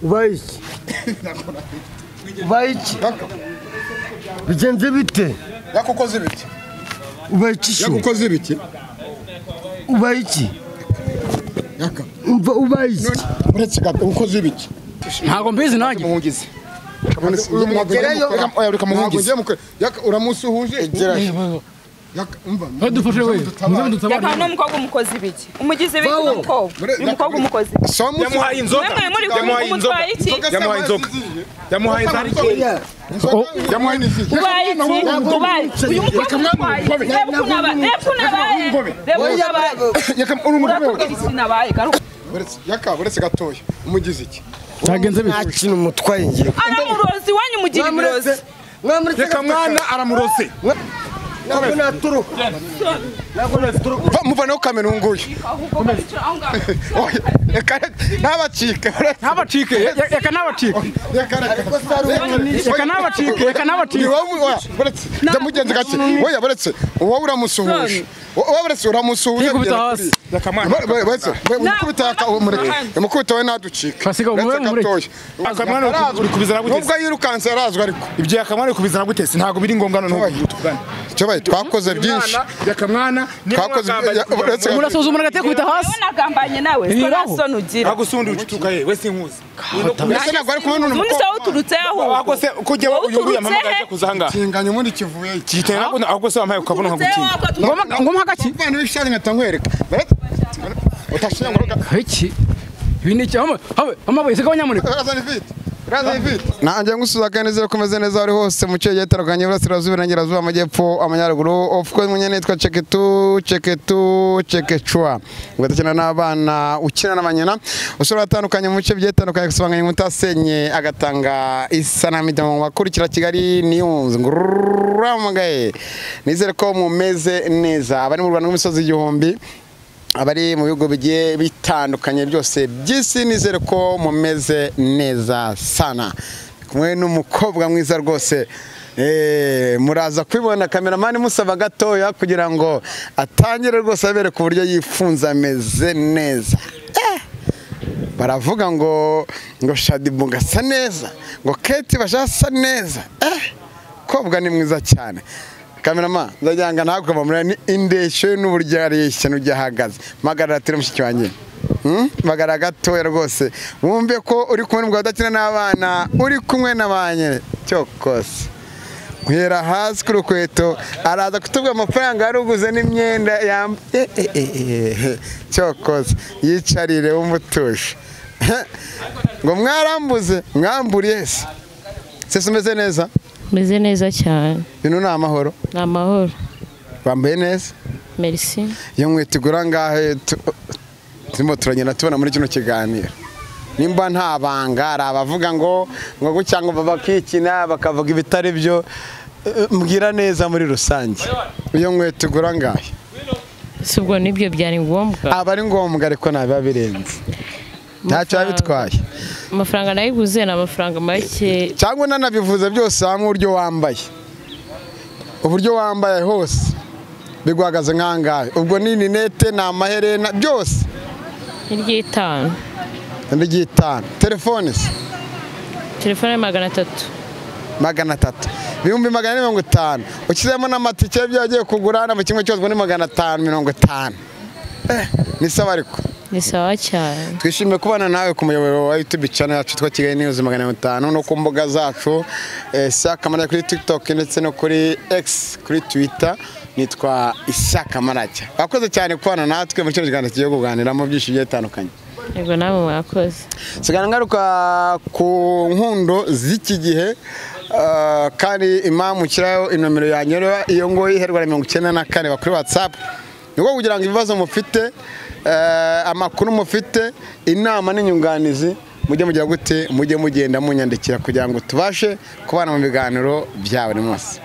Ubaye iki? Ubaye iki? Bigenze bite? Yakukoze ibiki? Ubaye iki? Yakukoze ibiki? Ubaye iki? Yaka. Umva ubaye iki? Uretse gato ukoze ibiki? Ntago mbizi nanjye. Muhungize. Yaka uramusuhuje. Yaka umva. Badufashe we. Yaka no mukobwa umukoze ibiki? Umugize ibiki n'umukobwa? Uyu mukobwa umukoze. Yamuhaye inzoga. Yamuhaye inzoga. Yamuhaye inzoga. Yamuhaye inzoga. Yamuhaye inzoga. Ubaye iki? Ubaye. Uyu mukobwa umuhaye. Reba Yaka uri nabaye. Yaka uretse gatoya. Umugize iki? Cyagenze bite? Nta kintu mutwaye ngiye. Aramurozi wanyu mugira ibirozi. Reka mwana aramuroze. Ntabwo naturuka. Ntabwo naturuka. Muvanaho kamera nguyu. Reka ntabacike. Ntabacike. Reka ntabacike. Reka ntabacike. Reka ntabacike. Uretse ndamugenze gake. Oya baretse. Wowe uramusuhuje. Wowe baretse uramusuhuje. Yikubita hasi. Reka mwana. Baretse. Mukubita umureke. Mukubita we naducike. Fasika umwe mureke. Akamwana uri kubizana gute? Nubwo yirukanse arazwa ariko. Ibyo akamwana uri kubizana gute? Ntabwo biri ngombwa noneho tuvugane. Cyabaye twakoze byinshi. Yakamwana twakoze murasuzuma gate kubita hasi. Nagambanye nawe sona ugira. Agusundi ucutuka ye we sinkuzi. Mbese ntabwo ari kumwe n'umuntu. Ubundi se uturutse aho. Ahubwo se kujya uyu nguyu yampamagaye kuza aha ngaha. Kinganya ubundi kivuye iki? Gitera ahubwo se wampaye ukabona nkagutinda. Ngoma ngoma hagaki. Mwana w'ishari nkatangwereka. Utashira ngo iki? Ibi ni iki? Habe amabuye se kabanyamureka. Razana ifite. Nanjye ngusuza kandi nizere ko umeze neza ari hose mu cyo gitandukanye burasirazuba iburengerazuba amajyepfo amajyaruguru. Of course munye nitwa Cheketu Cheketu Chekechua. Ugatakina n'abana ukina n'abanyina usura atandukanye mu cyo byitandukanye gusubanganya mutasenye agatanga isanamide mu bakurikira Kigali News. Nguramagaye. Nizere ko mumeze neza abari mu Rwanda n'imisozi igihumbi abari mu bihugu bigiye bitandukanye byose by'isi nizere ko mumeze neza sana. Kumwe n'umukobwa mwiza rwose muraza kwibona kameramani musaba gatoya kugira ngo atangire rwose abere ku buryo yifunza ameze neza. Baravuga ngo Shadibu gasa neza, ngo Keti bashasa neza. Kobwa ni mwiza cyane. Kamerama ndajyanga ntabwo bamura ni indeshyo n'uburyo areshya n'ujya ahagaze. Magarara turi mushiki wanjye. Magara gatoya rwose. Wumve ko uri kumwe n'umugabo udakina n'abana, uri kumwe n'abanye cyokose. Uhera hasi ku rukweto araza kutubwa amafaranga yaruguze n'imyenda yambaye cyokose. Yicarire wumutuje. Ngo mwarambuze, mwamburiye se. Se umeze neza? Meze neza cyane. Bino ni amahoro. Ni amahoro. Bambaye neza? Merci. Iyo nkweto igura ngahe turimo turagenda tubona muri kino kiganiro. Nimba nta banga hari abavuga ngo gutya ngo bakikina bakavuga ibitari byo, mbwira neza muri rusange. Iyo nkweto igura ngahe? Si ubwo nibyo byari ngombwa. Aba ari ngombwa ariko ntabiba birenze. Ntacyo bitwaye. Amafaranga nayiguze ni amafaranga make. Cyangwa nanabivuze byose hamwe uburyo wambaye. Uburyo wambaye hose biguhagaze nkangahe. Ubwo ni ninete na amaherena byose. Iry'itanu. Iry'itanu. Telefone se? Telefone 300. 300. 450. Ukizemo n'amatike y'ibyo yagiye kugura na kimwe cyose ni 550. Ni sawa ariko. Ni sawa cyane. Twishimiye kubana nawe ku muyoboro wa YouTube channel yacu twa Kigali News 500 no ku mbuga zacu Isaac kuri TikTok ndetse no kuri X kuri Twitter nitwa Isaac Maracya. Bakoze cyane kubana natwe mu kiganiro kigiye kuganiramo byinshi bitandukanye. Yego namwe mwakoze. Sigana ngaruka ku nkundo z'iki gihe kandi imamu kirayo inomero yanyu iyo ngo iherwa 94 bakuri WhatsApp. Niko kugira ngo ibibazo mufite amakuru mufite inama n'inyunganizi mujye mugira gute mujye mugenda munyandikira kugira ngo tubashe kubana mu biganiro bya buri munsi.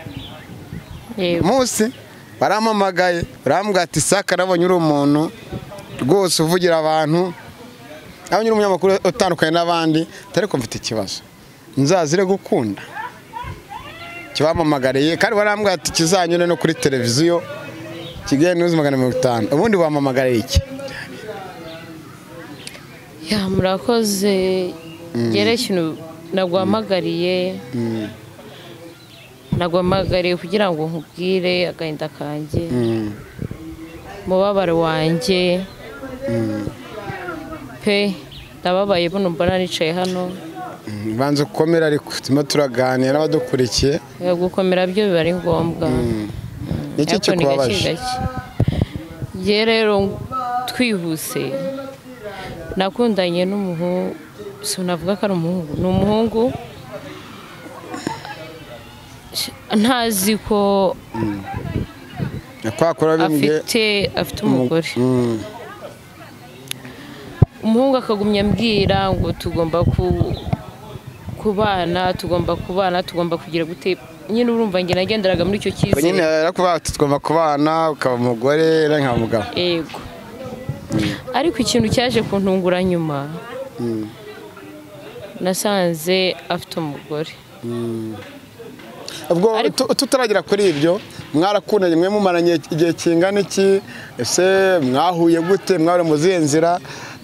Munsi baramamagaye barambwira ati Isaac nabonye uri umuntu rwose uvugira abantu abonye uri umunyamakuru utandukanye n'abandi ariko mfite ikibazo nzazire gukunda kibamamagariye kandi barambwira ati kizanyure no kuri televiziyo Kigali News 500. Ubundi wamamagariye iki? Ya, murakoze. Ngere ikintu naguhamagariye. Naguhamagariye kugira ngo nkubwire agahinda kanjye. Mubabaro wanjye. Pe ndababaye buno mbona nicaye hano. Banza ukomera ariko turimo turaganira n'abadukurikiye. Gukomera byo biba ari ngombwa. Niki Ariko ni gake kikubabaje? gake. Njye rero twihuse nakundanye n'umuhungu, sinavuga ko ari umuhungu, ni umuhungu ntazi ko Kwakora bimbwiye afite umugore. Umuhungu akagumya ambwira ngo tugomba kubana, tugomba kubana, tugomba kugira gute. Nyine urumva njye nagenderaga muri icyo nyine cyizere. yarakubaye ati tugomba kubana, ukaba umugore era nka mugabo. Yego. Ariko ikintu cyaje kuntungura nyuma, nasanze afite umugore. Ubwo tutaragera kuri ibyo, mwarakundanye mwe mumaranye igihe kingana iki? Ese mwahuye gute? Mwari mu zihe nzira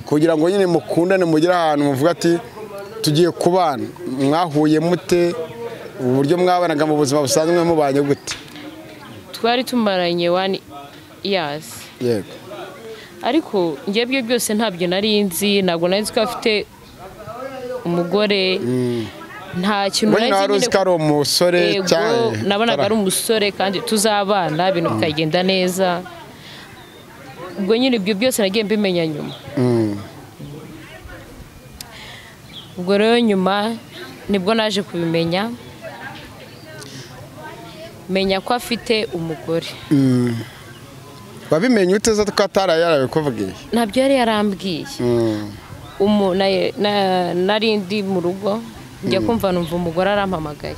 kugira ngo nyine mukundane mugire ahantu muvuga ati tugiye kubana? Mwahuye mute? Uburyo mwabanaga mu buzima busanzwe mubanye gute? Twari tumaranye 1 year. Yego. Ariko njye byo byose ntabyo nari nzi, ntabwo nari nzi ko afite umugore. Nta kintu Mbonye nari wari nzi uzi ko ari umusore Yego, cyane. nabonaga ari umusore kandi tuzabana ibintu bikagenda neza. Ubwo nyine ibyo byose nagiye mbimenya nyuma. Ubwo rero nyuma nibwo naje kubimenya, menya ko afite umugore. Wabimenye ute se ko atari yarabikubwiye? Ntabyo yari yarambwiye. Nari ndi mu rugo njya kumva numva umugore arampamagaye,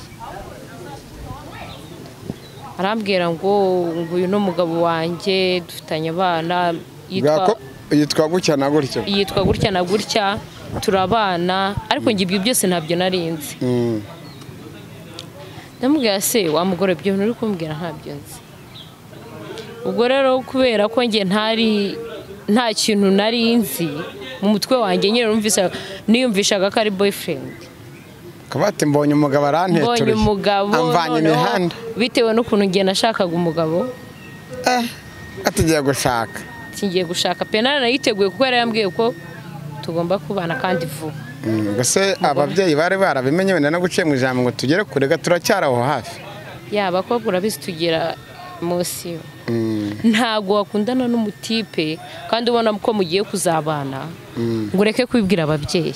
arambwira ngo uyu ni umugabo wanjye dufitanye abana, yitwa gutya na gutya, yitwa gutya na gutya, turabana. Ariko njye ibyo byose ntabyo nari nzi. Ndamubwira se wa mugore ibyo bintu uri kumbwira ntabyo nzi. Ubwo rero kubera ko njye nta kintu nari nzi mu mutwe wanjye, nyine niyumvishaga ko ari boyfriend. Kabati mbonye umugabo aranteturije. Mbonye umugabo amvanye imihanda. Bitewe n'ukuntu njye nashakaga umugabo. Atigiye gushaka. Ngiye gushaka pe, narayiteguye kuko yari yambwiye ko tugomba kubana kandi vuba. Mbese ababyeyi bari barabimenye wenda no guciye mu ijambo ngo tugere kure ga turacyari aho hafi. Ya abakobwa urabizi tugira munsi. Ntago wakundana n'umutipe kandi ubona ko mugiye kuzabana ngo ureke kubibwira ababyeyi.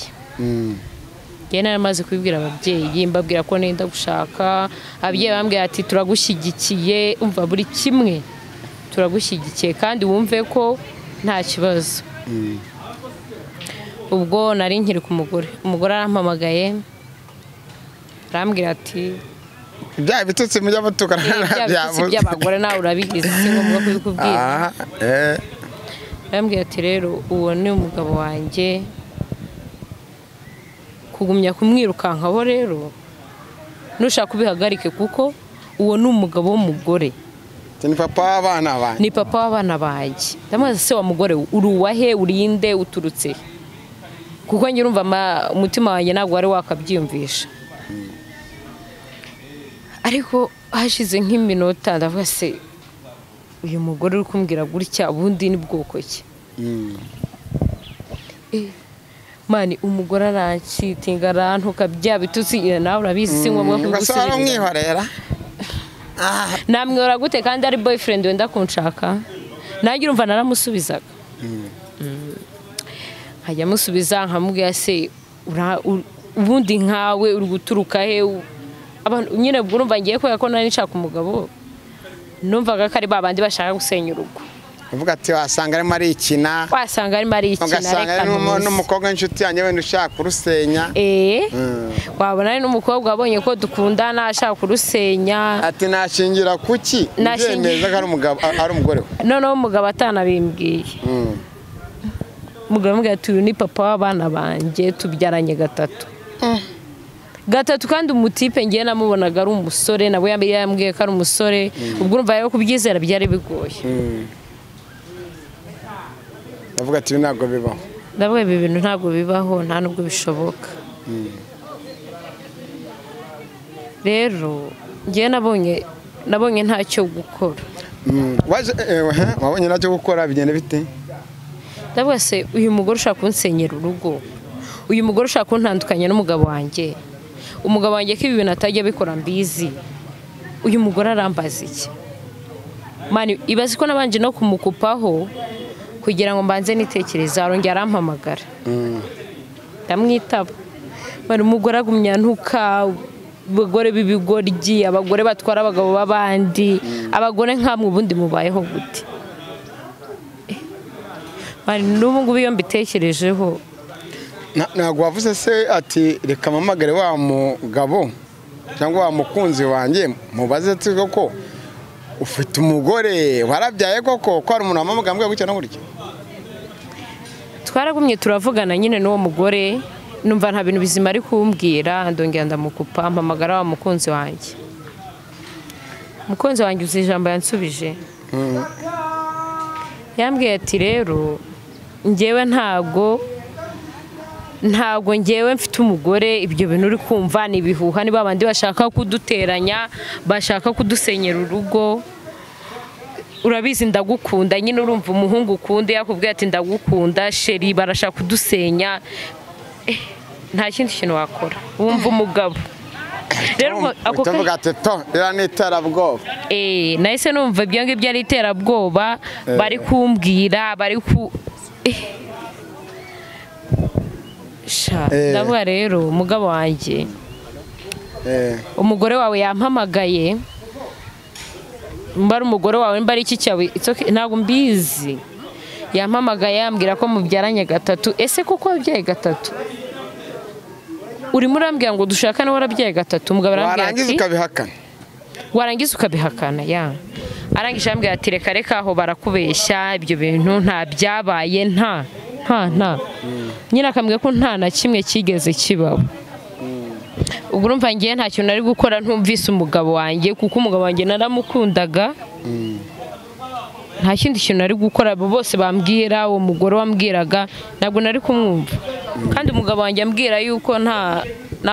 Njye naramaze kubibwira ababyeyi, mbabwira ko nenda gushaka. Ababyeyi bambwiye ati turagushyigikiye, umva buri kimwe turagushyigikiye kandi wumve ko nta kibazo. Ubwo nari nkiri ku mugore, umugore arampamagaye arambwira ati bya bitutsi mujya mutukana by'abagore nawe urabigize si ngombwa kubikubwira. Arambwira ati rero uwo ni umugabo wanjye, kugumya kumwirukankaho rero nushaka kubihagarike kuko uwo ni umugabo w'umugore. Ni papa w'abana banjye. Ni papa w'abana banjye. Ndamubaza se wa mugore uri uwahe, urinde, uturutse? Kuko njye urumva umutima wanjye ntabwo wari wakabyiyumvisha. Ariko hashize nk'iminota ndavuga se uyu mugore uri kumbwira gutya ubundi ni bwoko ki? Mani umugore arancitinga arantuka bya bitutsi nawe urabizi si ngombwa kubigusubiza. Aramwihorera. Namwihora gute kandi ari boyfriend wenda kunshaka? Nanjye urumva naramusubizaga. Nkajya musubiza nkamubwira se ubundi nkawe uri guturuka he? Abantu nyine ubwo urumva ngiye kubera ko nari nshaka umugabo, numvaga ko ari babandi bashaka gusenya urugo. Uvuga ati wasanga arimo arikina, wasanga arimo arikina, ugasanga ari n'umukobwa w'inshuti yanjye wenda ushaka kurusenya. Wabona ari n'umukobwa wabonye ko dukundana ashaka kurusenya. Ati nashingira kuki ndemeza ko ari umugabo ari umugore we? Noneho umugabo atanabimbwiye. Umugabo amubwira ati uyu ni papa w'abana banjye tubyaranye gatatu. Gatatu kandi umutipe ngiye namubonaga ari umusore, nabo yambwiye ko ari umusore, ubwo urumva rero kubyizera byari bigoye. Avuga ati ntabwo bibaho. Ndavuga ibi bintu ntabwo bibaho, nta nubwo bishoboka. Rero njyewe nabonye ntacyo gukora. Wabonye ntacyo gukora bigenda bite? Ndavuga se uyu mugore ushaka kunsenyera urugo, uyu mugore ushaka kuntandukanya n'umugabo wanjye, umugabo wanjye ko ibi bintu atajya abikora mbizi, uyu mugore arambaza iki? Mani ibaze ko nabanje no kumukupaho kugira ngo mbanze nitekereza, arongera arampamagara ndamwitaba. Mani umugore agumya ntuka, abagore b'ibigoryi, abagore batwara abagabo b'abandi, abagore nkamwe ubundi mubayeho gute? Mani n'ubu ngubu iyo mbitekerejeho. Ntabwo wavuze se ati reka mpamagare wa mugabo cyangwa wa mukunzi wanjye mubaze ati koko ufite umugore warabyaye koko, ko hari umuntu wampamagara ambwira gutya no gutya? Twaragumye turavugana nyine n'uwo mugore, numva nta bintu bizima ari kumbwira, ndongera ndamukupa, mpamagara wa mukunzi wanjye. Umukunzi wanjye uzi ijambo yansubije? Yambwiye ati rero njyewe ntago njyewe mfite umugore, ibyo bintu uri kumva ni ibihuha, niba abandi bashaka kuduteranya, bashaka kudusenyera urugo, urabizi ndagukunda nyine, urumva umuhungu ukunda yakubwiye ati ndagukunda sheri, barashaka kudusenya, nta kindi kintu wakora, wumva umugabo. Rero ako iterabwoba. Nahise numva ibyo ngibyo ari iterabwoba bari kumbwira, bari ku ndavuga rero umugabo wanjye, umugore wawe yampamagaye, mba ari umugore wawe mba ari iki cyawe, ntabwo mbizi, yampamagaye yambwira ko mubyaranye gatatu. Ese kuko wabyaye gatatu urimo urambwira ngo dushakane warabyaye gatatu? Umugabo arambwira ati warangiza ukabihakana, warangiza ukabihakana ya. Arangije ambwira ati reka reka aho barakubeshya, ibyo bintu nta byabaye, nta nta nyine akambwira ko nta na kimwe kigeze kibaho. Ubwo urumva ngiye nta kintu nari gukora ntumvise umugabo wanjye, kuko umugabo wanjye naramukundaga. Nta kindi kintu nari gukora, abo bose bambwira, uwo mugore wambwiraga ntabwo nari kumwumva. Kandi umugabo wanjye ambwira yuko nta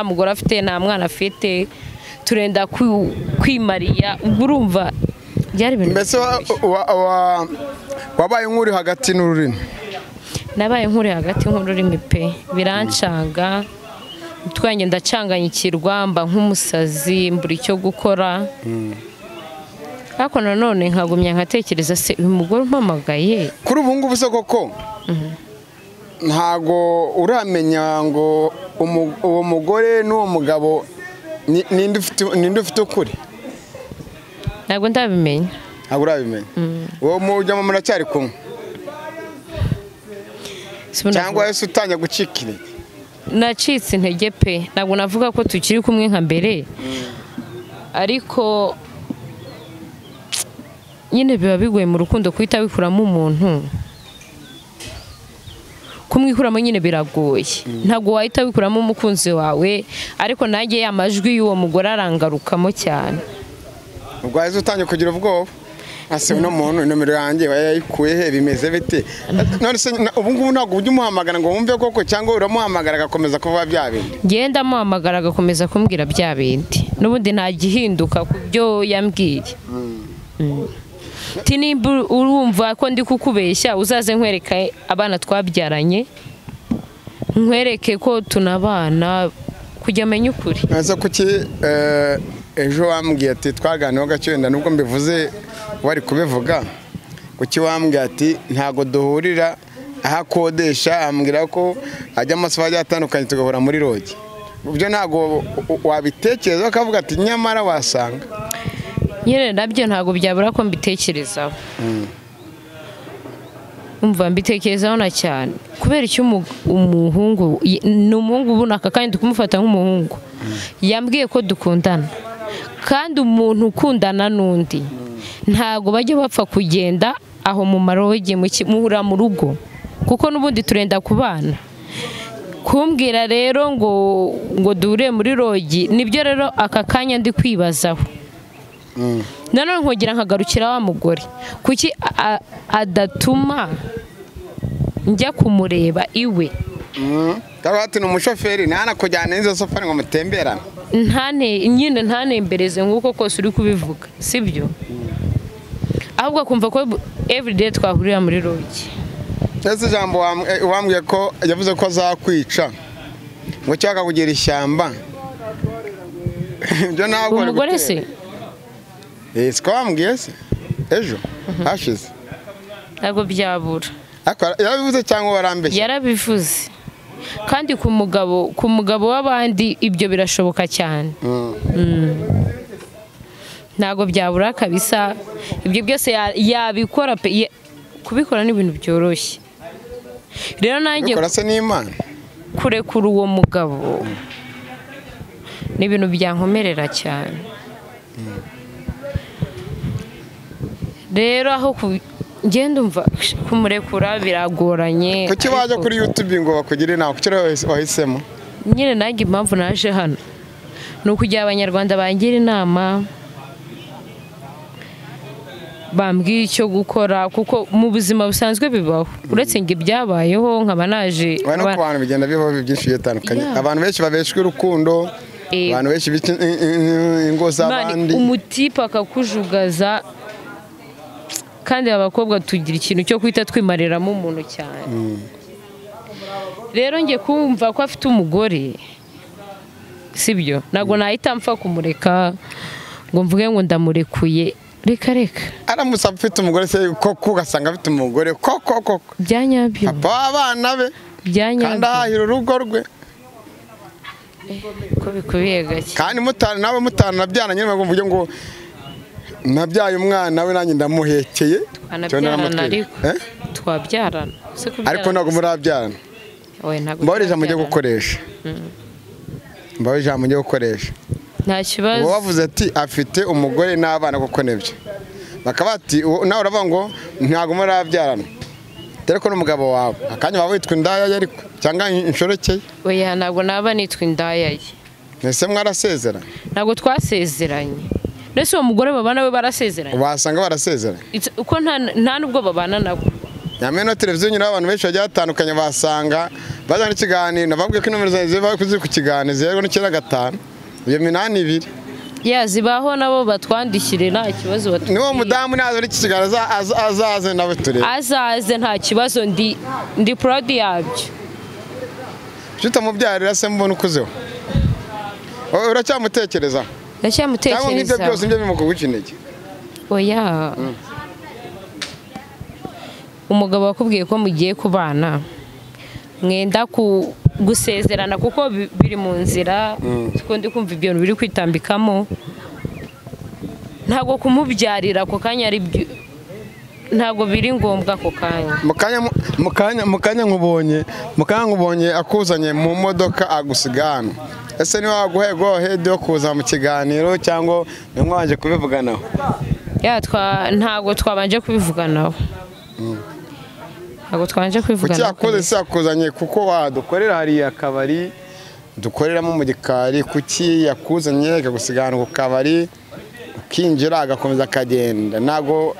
mugore afite, nta mwana afite, turenda kwimariya. Ubwo urumva byari ibintu. Mbese wabaye nk'uri hagati n'ururimi? Nabaye nk'uri hagati nk'ururimi pe, birancanga, twanjye ndacanganyikirwa, mba nk'umusazi, mbura icyo gukora. Ariko nanone nkagumya nkatekereza se uyu mugore umpamagaye kuri ubu ngubu se koko ntago uramenya ngo uwo mugore n'uwo mugabo ninde ufite ukuri? Ntabwo ndabimenya. Ntabwo urabimenya? Uwo mujyamo muracyari kumwe cyangwa ese utangiye gucika intege? Nacitse intege pe, ntabwo navuga ko tukiri kumwe nka mbere, ariko nyine biba bigoye mu rukundo kuhita wikuramo umuntu, kumwikuramo nyine biragoye, ntabwo wahita wikuramo umukunzi wawe. Ariko nanjye ya majwi y'uwo mugore arangarukamo cyane. Ubwo wahise utangiye kugira ubwoba ase uno muntu inomero yanjye yayikuye he, bimeze bite? None se ubu ngubu ntabwo ujya umuhamagara ngo wumve koko, cyangwa uramuhamagara agakomeza kuvuga bya bindi? Ngenda amuhamagara agakomeza kumbwira bya bindi, n'ubundi nta gihinduka ku byo yambwiye. Ati nimba urumva ko ndi kukubeshya uzaze nkwereka abana twabyaranye, nkwereke ko tunabana kujya amenya ukuri. Ese kuki ejo wambwiye ati twaganiyeho gake wenda nubwo mbivuze wari kubivuga, kuki wambwiye ati ntago duhurira aho akodesha, ambwira ko ajya amasaha agiye atandukanye tugahura muri rogi? Ibyo ntago wabitekereza ukavuga ati nyamara wasanga nyine nabyo ntabwo byabura ko mbitekerezaho. Umva mbitekerezaho na cyane kubera icyo umuhungu ni umuhungu ubona kandi kumufata nk'umuhungu, yambwiye ko dukundana, kandi umuntu ukundana n'undi ntago bajya bapfa kugenda aho mu maroge muhura mu rugo, kuko n'ubundi turenda kubana. Kumbwira rero ngo duhure muri rogi nibyo rero aka kanya ndi kwibazaho. Nanone nkogira nkagarukira wa mugore, kuki adatuma njya kumureba iwe. Ati ni umushoferi ntanakujyana n'izo safari ngo mutemberane. Ntane nyine ntanembereze nk'uko kose uri kubivuga, sibyo? Ahubwo akumva ko everyday twahurira muri rogi. Ese ijambo wambwiye ko yavuze ko azakwica ngo cyangwa kugira ishyamba, ibyo ntabwo umugore se siko wambwiye se ejo hashize, ntabwo byabura. Yarabivuze cyangwa warambeshye? Yarabivuze. Kandi ku mugabo w'abandi ibyo birashoboka cyane. Ntabwo byabura kabisa, ibyo byose yabikora pe, kubikora ni ibintu byoroshye. Rero nanjye kurekura uwo mugabo ni ibintu byankomerera cyane. Rero aho ngenda umva kumurekura biragoranye. Kuki waje kuri YouTube ngo bakugire inama? Kuki wahisemo? Nyine nanjye impamvu naje hano ni ukugira abanyarwanda bangira inama, bambwiye icyo gukora, kuko mu buzima busanzwe bibaho. Uretse ngo ibyabayeho nkaba naje. No ku bantu bigenda bibaho byinshi bitandukanye. Abantu benshi babeshwa urukundo, abantu benshi ingo z'abandi. Umutipe akakujugaza. Kandi abakobwa tugira ikintu cyo kwita twimariramo umuntu cyane. Rero nge kumva ko afite umugore, sibyo? Ntabwo nahita mpfa kumureka ngo mvuge ngo ndamurekuye. Reka reka. Aramutse afite umugore se koko ugasanga afite umugore koko koko. Byanyabyo. Papa w'abana be. Byanyabyo. Kandi ahahira urugo rwe. Ko bikubiye gake. Kandi mutana nawe mutana nyine ngo mvuge ngo nabyaye umwana we nanjye ndamuhekeye. Twanabyarana ariko. Twabyarana. Ariko ntabwo murabyarana. Oya ntabwo. Mbawe ijambo ryo gukoresha. Mbawe ijambo ryo gukoresha. Nta kibazo. Wavuze ati afite umugore n'abana koko nibyo. Bakaba ati nawe uravuga ngo ntabwo murabyarana. Dore ko n'umugabo wawe akanya baba witwa indaya ye ariko cyangwa inshoreke. Oya ntabwo naba nitwa indaya ye. Ese mwarasezeranye? Ntabwo twasezeranye. Nese uwo mugore babana we barasezeranye. Wasanga barasezeranye. Uko nta nubwo babana nabo. Nyamwe no televiziyo nyina abantu benshi bagiye batandukanye basanga bazana ikiganiro nababwiye ko inomero zawe ziri ku kiganiro 095 iyo 82. Ya zibaho nabo batwandikire nta kibazo batubwire. Niwo mudamu nazo iki kiganiro azaze nawe turebe. Azaze nta kibazo ndi proud yabyo. Tutamubyarira se mbona ukuzeho. Uracyamutekereza? Ndacyamutekereza. Cyangwa nk'ibyo byose nibyo bimukuguca intege? Oya. Umugabo wakubwiye ko mugiye kubana mwenda gusezerana kuko biri mu nzira, kuko ndi kumva ibyo biri kwitambikamo. Ntabwo kumubyarira ako kanya ari ntabwo biri ngombwa ako kanya. Mukanya nkubonye akuzanye mu modoka agusigana. Ese niba waguhaye go ahead yo kuza mu kiganiro cyangwa mwanje kubivuganaho? Ya ntabwo twabanje kubivuganaho. Ntabwo twabanje kubivuganaho. Kuki yakoze se akuzanye kuko wadukorera hariya akabari dukoreramo mu gikari, kuki yakuzanye akagusigana ku kabari ukinjira agakomeza akagenda? Ntabwo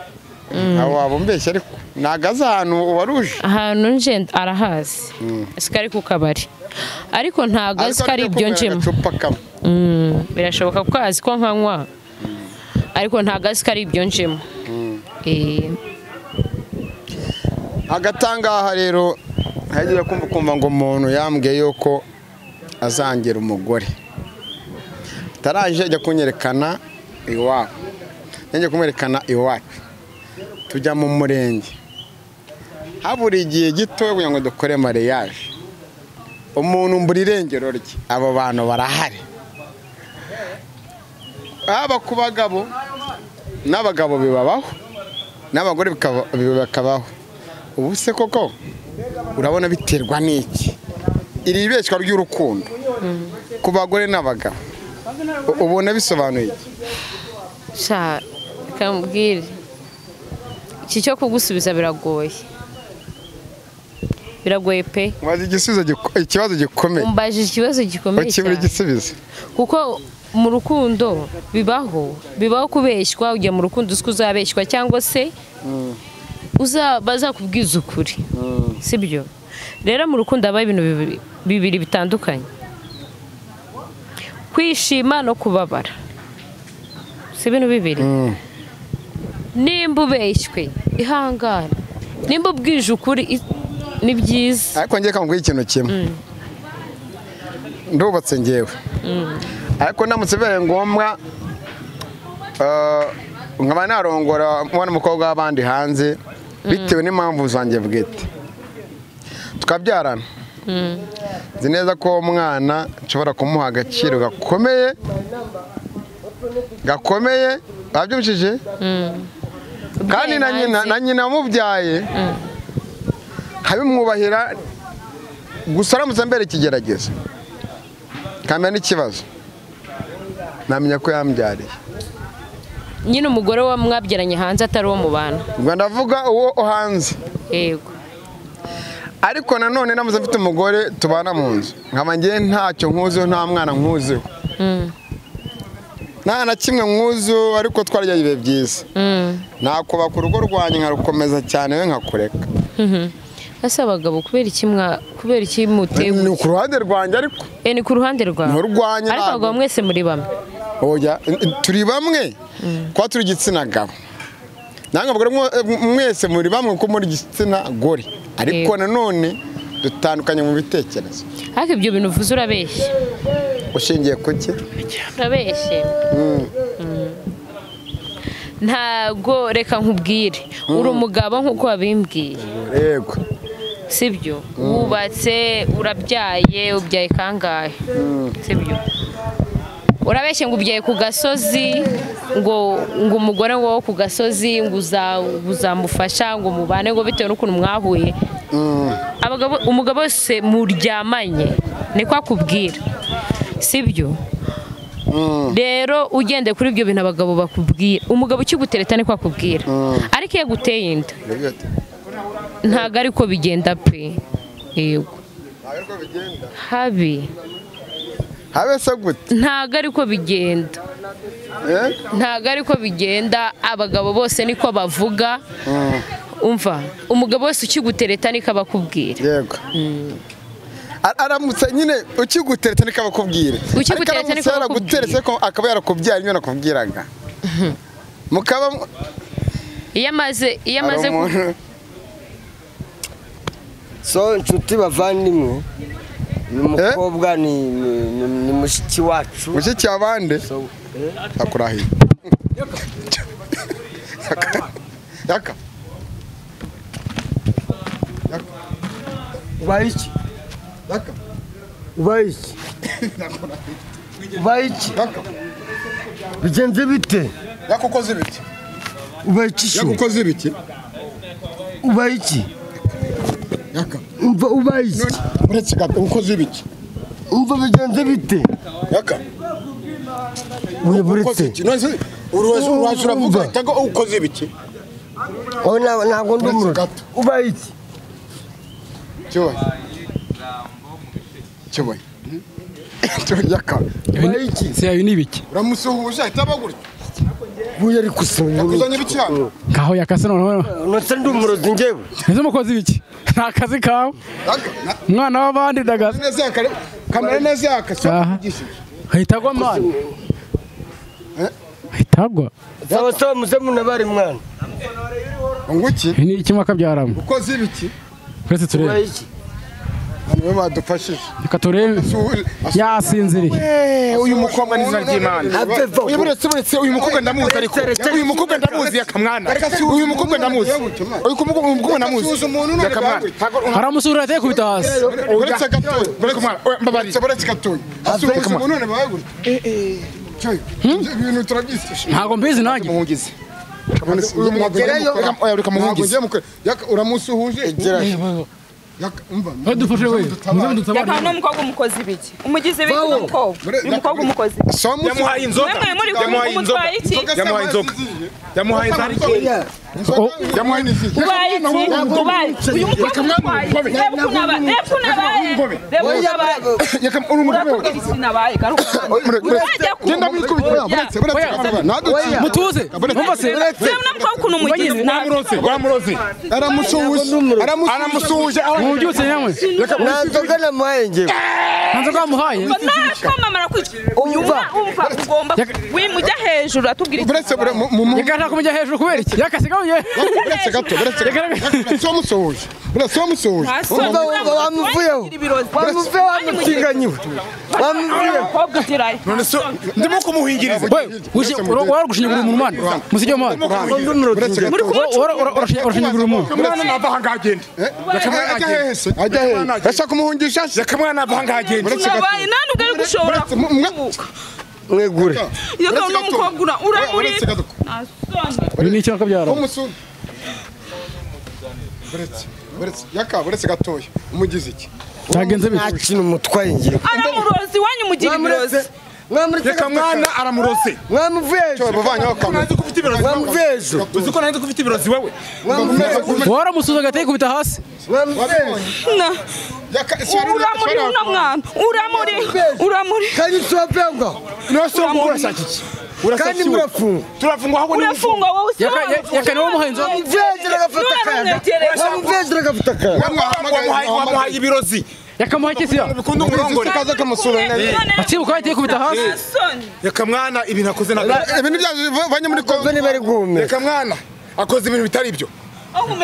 aho wabumbeshye ariko nagaza ahantu waruje. Ahantu nje arahazi. Sikari ku kabari. Ariko ntago azi ko ari ibyo njemo. Birashoboka ko azi ko nkanywa. Ariko ntago azi ko ari ibyo njemo. Agatangaha rero hagiye kumva ngo umuntu yambwiye yuko azangira umugore. Taraje ajya kunyerekana iwabo. Njye kumwerekana iwacu. Tujya mu murenge. Habura igihe gito kugira ngo dukore mariage. Umuntu mbura irengero rye. Abo bantu barahari. Aba ku bagabo n'abagabo bibabaho n'abagore bikabaho. Ubu se koko urabona biterwa n'iki? Iri ibeshwa ry'urukundo ku bagore n'abagabo ubona bisobanuye iki? Sha kamubwire iki cyo kugusubiza biragoye. Biragoye pe. Wazi igisubizo ikibazo gikomeye. Umbaje ikibazo gikomeye cyane. Igisubizo. Kuko mu rukundo bibaho kubeshywa, ujya mu rukundo uzi ko uzabeshywa cyangwa se Bazakubwiza ukuri. Sibyo? Rero mu rukundo haba ibintu bibiri bitandukanye. Kwishima no kubabara. Si ibintu bibiri. Nimba ubeshywe ihangane. Nimba ubwije ukuri ni byiza. Ariko ngiye kamubwira ikintu kimwe. Ndubatse ngewe. Ariko ndamutse bibaye ngombwa nkaba narongora umwana w'umukobwa w'abandi hanze bitewe n'impamvu zanjye bwite. Tukabyarana. Nzi neza ko uwo mwana nshobora kumuha agaciro gakomeye gakomeye babyumvishije kandi na nyina wamubyaye nkabimwubahira gusa aramutse mbere ikigeragezo kamenya n'ikibazo namenya ko yambyariye. Nyine umugore wa mwabyaranye hanze atari uwo mubana. Ubwo ndavuga uwo hanze. Yego. Ariko nanone namuze mfite umugore tubana mu nzu nkaba ngiye ntacyo nkuziho nta mwana nkuziho nta na kimwe nkuziho ariko twarya ibihe byiza nakubaka urugo rwanjye nkarukomeza cyane we nkakureka. Ese abagabo kubera iki kubera iki muteye ni ku ruhande rwanjye ariko ni ku ruhande rwawe nturwanye ariko abagabo mwese muri bamwe. Oya turi bamwe kwa turi igitsina gabo nange abagore mwese muri bamwe ko muri igitsina gore ariko nanone dutandukanye mu bitekerezo. Ariko ibyo bintu uvuze urabeshye. Ushingiye kuki? Urabeshye. Ntago reka nkubwire uri umugabo nkuko wabimbwiye. Yego. Sibyo? Wubatse urabyaye ubyaye kangahe? Sibyo? Urabeshye ngo ubyaye ku gasozi ngo umugore wo ku gasozi ngo uzamufasha ngo mubane ngo bitewe n'ukuntu mwahuye. Abagabo umugabo wese muryamanye niko akubwira. Sibyo? Rero ugende kuri ibyo bintu abagabo bakubwira umugabo ukigutereta niko akubwira. Ariko iyo aguteye inda ntago ariko bigenda pe. Yego. Habi. Habe se gute? Ntago ariko bigenda. Ntago ariko bigenda abagabo bose niko bavuga. Umva umugabo wese ukigutereta niko abakubwira. Yego. Aramutse nyine ukigutereta niko abakubwira. Ukigutereta niko abakubwira. Ko akaba yarakubyara ibyo nakubwiraga. Mukaba iyo amaze So nshuti bavandimwe uyu mukobwa ni mushiki wacu. Mushiki abande? Akurahiye. Yaka. Ubaye iki? Yaka. Ubaye iki? Ubaye iki? Yaka. Bigenze bite? Yaka ukoze ibiki? Ubaye iki? Yaka ukoze ibiki? Ubaye iki? Yaka. Umva ubaye iki? Uretse gato ukoze ibiki? Umva bigenze bite? Yaka. Uburetse. Uruwaje uravuga cyangwa ukoze ibiki? Oh ntabwo ndi umurozi. Ubaye iki? Cyoboye. Cyoboye. Cyoboye yaka. Ubaye iki? Se yayo ni ibiki? Uramusuhuje ahita abagurya. Buye ari kusoma. Yakuzanye ibiki hano? Ngaho yakase noneho. Nose ndi umurozi ngewe. Ese umukozi ibiki? Nta kazi kawe. Umwana w'abandi ndagaza. Neza yakare. Kamera neza yakase. Ahita agwa mwana. Ahita agwa. Sawa sawa muze munabari mwana. Nguki? Ni iki mwakabyaramo? Ukoze ibiki? Uretse turebe. Hano badufashije. Reka turebe. Yasinziriye. Uyu mukobwa ni izina ry'Imana. Uyu buretse uyu mukobwa ndamuzi ariko. Uyu mukobwa ndamuzi yakamwana. Uyu mukobwa ndamuzi. Uyu mukobwa ndamuzi. Yakamwana. Haramusura ateye kubita hasi. Uretse gatoya. Mbabarira. Uretse gatoya. Asuhuza umuntu none bawe. Ibintu turabyishe. Ntago mbizi nanjye. Muhungize. Uramusuhuje. Badufashe we. Yaka n'umukobwa umukozi ibiki? Umugize ibiki n'umukobwa? Uyu mukobwa umukozi. Yamuhaye inzoga. Yamuhaye inzoga. Yamuhaye inzoga. Yamuhaye inzoga. Ubaye iki? Uyu mukobwa utwaye. Reba ukuntu abaye. Uratubwira ikintu abaye, garuka. Genda mwikubita. Buretse Mutuze. Umva se. Reba uno mukobwa ukuntu umugize. Wamuroze, wamuroze. Aramusuhuje. Mubyutse nyamwe. Nta nzoga namuhaye njyewe. Nta nzoga wamuhaye. Mama arakwica. Umva, ugomba wimujya hejuru atubwira ikintu. Buretse Reka nta kumujya hejuru kubera iki? Yakasigaye. buretse gato, buretse gato. Wamusuhuje. Buretse wamusuhuje. Umva wamuvuyeho. Wamuvuyeho wamutinganyiwe. Wamuvuyeho. Umukobwa ugerayo. None so ndimo kumuhingiriza. Wari gushinyagura umuntu mwana. Musijye mwana. Urashinyagura umuntu. Mwana nava aha ngaha agende. Ajya hehe se? Ajya hehe? Urashaka kumuhungisha se? Reka mwana nava aha ngaha agende. Nabaye nta nubwo ari gushobora kuvuka. Mwegure. Iyo uno mukobwa uramuri. Buretse gato. Nta soni. Ibi ni icyo kabyara. Buretse. Buretse. Yaka buretse gatoya. Umugize iki? Cyagenze bite? Nta kintu umutwaye njyewe. Aramurozi iwanyu mugira ibirozi. Mwamuretse Reka mwana aramuroze. Mwamuvuye hejuru. Bavanyeho kamera. Nzi ko ufite ibirozi. Mwamuvuye hejuru. Uzi ko nanze ko ufite ibirozi wewe. Mwamuvuye hejuru. Waramusuza agahita yikubita hasi. Mwamuvuye hejuru. Na. Uramuri uno mwana. Uramuri. Uramuri. Kandi tubavuye aho ngaho. No so urashaka iki? Kandi murafungwa. Turafungwa ahubwo ni Urafungwa wowe se. Yaka niwe wamuhaye inzoga. Mwamuvuye hejuru agafata akayaga. Mwamuvuye hejuru agafata akayaga. wamuhaye ibirozi. Yakamuhaye iki siya? Bikunda umurongore. Kaza kamusura. Akibuka ahita yikubita hasi. Reka mwana ibintu akoze ntabwo. Ibintu byavanye muri Kumva niba ari guhumeka. Reka mwana akoze ibintu bitari ibyo.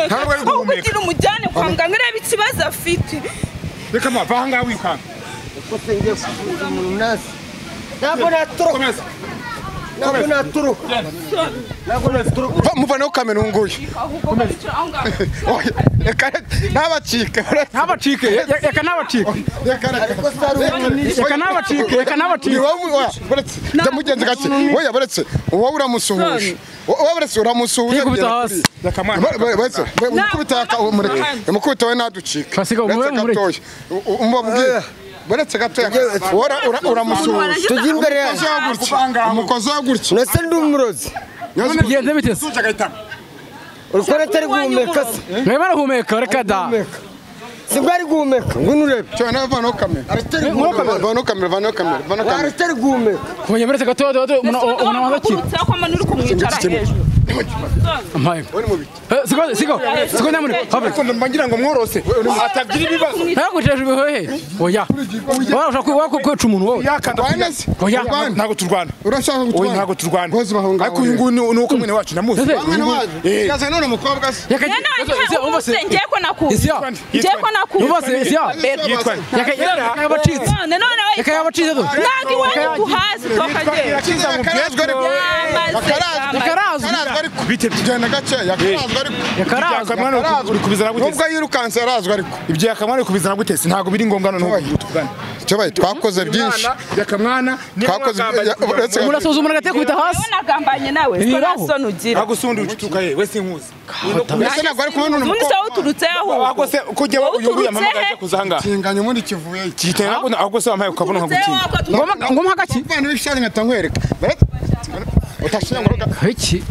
Ntabwo ari guhumeka. Kugira umujyane kwa muganga urebe ikibazo afite. Reka mwana va aha ngaha wikanga. Uko se ngiye kuvuza umuntu nasi. Ntabwo natoroka. Komeza. Ntabwo natoroka. Ntabwo natoroka. Muvaneho kamera uyu nguyu. Ahubwo bicara aho ngaho. Reka ntabacike. Ntabacike. Yaka ntabacike. Ariko se hari umuntu Yaka ntabacike. Yaka ntabacike. Ni wowe oya buretse ndamugenze gake. Oya buretse wowe uramusuhuje. Wowe buretse uramusuhuje. Yikubita hasi. Reka mwana. Buretse umukubita umureke. Umukubita we naducike. Fasiga umube mureke. Umubabwire. Buretse gatoya. Wowe uramusuhuje. Tujye imbere yacu. Umukozi gutya. Nase ndi umurozi. Bigenze bite se? Suje agahitamo. Uri kubona atari guhumeka se? Mwema arahumeka reka da. Sibwo ari guhumeka. Ngwino urebe. Cyo nawe vanaho kamera. Vanaho kamera, vanaho kamera, vanaho kamera. Atari guhumeka. Kumenya buretse gatoya umuntu abanza akira. Urutse ko manu uri kumwicara hejuru. Ampaye. Uri mu biti. Siko siko siko nyamure. Habe. Ariko mba ngira ngo mworose atagira ibibazo. Ntagucisha ibihehe. Oya. Waba ushaka kwica umuntu wowe. Yakanda. Turwane se? Oya. Ntabwo turwana. Urashaka Oya gutwara? ntabwo turwana. Gozi bahunga. Ariko uyu nguyu ni uko mwene wacu ndamuzi. Ese- Mwene wacu. Eh. Kaza none umukobwa se. Yaka umva se. Ngiye ko nakuzi. Isiya. Ngiye ko nakuzi. Umva se isiya. Yitwa Yaka yabacitse. None none we. Yaka yabacitse do. Ntabwo iwanyu tuhazi tukagera. Yakarazwe ariko. Yamaze. Yakarazwe. Yakarazwe ariko. Bite Tugenda gake yakarazwe ariko. Yakarazwe. Mwana uri kubizana gute? Nubwo yirukanse yarazwe ariko. Ibyo yakamwana uri kubizana gute? Ntabwo biri ngombwa noneho tuvugane. Cyo twakoze byinshi. Yakamwana Twakoze uretse Umuntu asuzuma agahita yikubita hasi. Wowe nagambanye nawe. Ibibaho. Soni ugira. Ntabwo usundi ucutuka ye we sinkuzi. Mbese ntabwo ari kubona Ubundi se wowe uturutse aho. Ahubwo se ko jyewe uyu nguyu yampamagaye aje kuza aha ngaha. Kinganya ubundi kivuye. Gitera ahubwo se wampaye ukabona nkagutinda. Ngoma hagaki. Mwana w'ishari nkata nkwereka. Utashyira ngo Iki.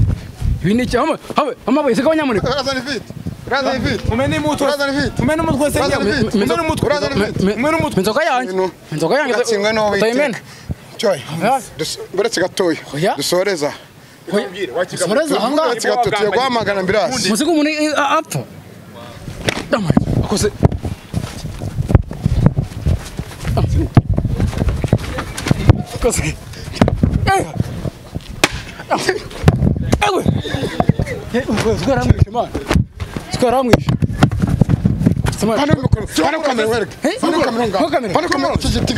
Ibi ni iki? Habe habe siko nyamure. urazana ifite. Urazana ifite. Mumene umutwe. Urazana ifite. Mumene umutwe se Urazana ifite. Mumene umutwe. Urazana ifite. Mumene umutwe. Inzoga yanjye. Inzoga yanjye. Gatsindwe n'uwo Utayimena. witeka. Cyoy. Buretse gatoya. Oya. Dusoreza. Dusoreza aha ngaha. Buretse gato tugiye guhamagara ambulance. Musiga umuntu apfa. Damaye. Akose. Akose. Ewe. Siko aramwishe man. Siko aramwishe. Hano mikoro. Hano kamera wereke. Hano kamera ngaho. Hano kamera. Hano kamera. Iki giti.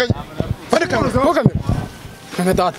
Hano kamera. Hano kamera. Kamera data.